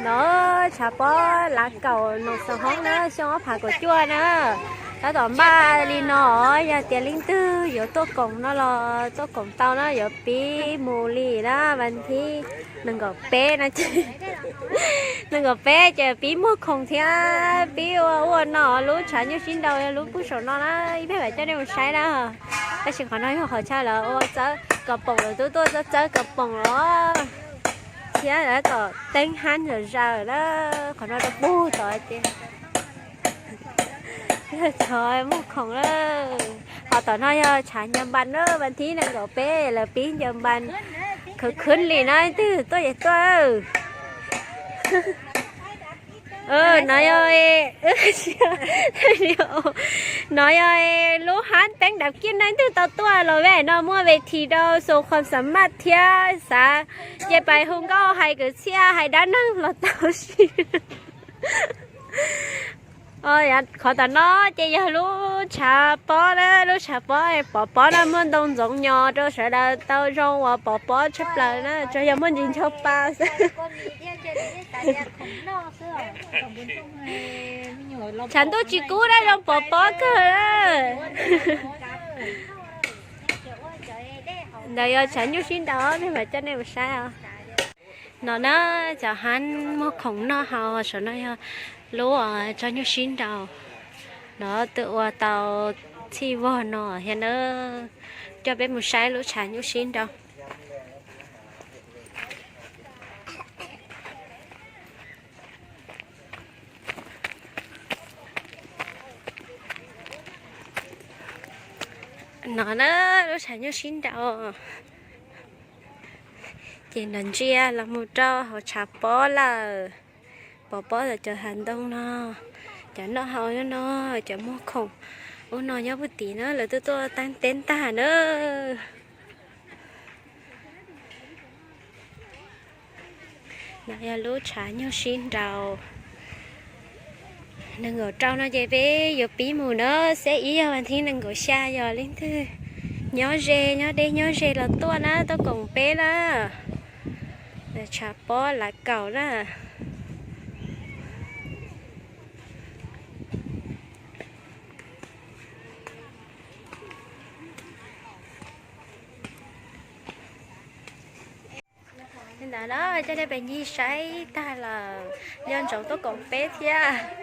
No tshav pob lav kaum noom xav hoob na, xyoo ob phav kaum cuaj na. Tab tom npaj li no, yog tias leej twg yuav tuaj koom no los tuaj koom tau na, yuav pib mus li na, vas thib nees nkaum peb no ces, nees nkaum peb ces pib muag khoom thiab pib ua ua no, lub tshav nyuj sib nraus lub puag saum no na, ib pliag mam coj nej mus saib na. Tab sis qhov no yog qhov chaw lawv ua txawb kom poom, lawv twb tuaj txawb kom poom los thiab lawv kom teeb hab zom zaws na. Qhov no rau puag tod ces yog tshav muag khoom na. Ho tom no yog tshav ncaws npas na, vas thib nees nkaum peb lawv pib ncaws npas khwv khwv li na, leej twg tuaj ces tuaj. No yog, no yog lub hab teeb dam kiaj na, leej twg tau tuaj los ve no muaj ve thi rau xu khuam xav maj thiab xav ces pais hu nkauj hais kwv txhiaj hais dab neeg los tau si. Qhov tom no ces yog lub tshav pob na, lub tshav pob pov pob no muaj ntoo ntxoov nyo rau sawv daws tau zoo uas pov pob tshaj plaws na, tsuas yog muaj ntsis ncho pa xwb. Tshav ntuj tsis kub na, zoo pov pob kawg. Ntawd yog tshav nyuj sib nraus, nej mam coj nej mus saib os. No na, cov hab muag khoom noj haus, saum no yog lub tshav nyuj sib nraus. No twb ua tau txhij vog no thiab na, coj peb mus saib lub tshav nyuj sib nraus. No na, lub tshav nyuj sib nraus. Ces nrov ntsia los mus rau hauv tshav pob lawm. Pov pob cov hav ntoo no, cov noj haus nyob no, cov muag khoom ub no nyob puag tid na, lawv twb tuaj teeb teb ntag na. No yog lub tshav nyuj sib nraus. Nees nkaum rau no ces peb yuav pib mus na, xeb ib yog vas thib nees nkaum xya, yog leej twg nyob ze nyob deb nyob ze los tuaj na, tuaj koom peb na. Tshav pob lav kaum na. Li ntawd na, coj nej pem ncig saib tag lawm, nco ntsoov tuaj koom peb thiab.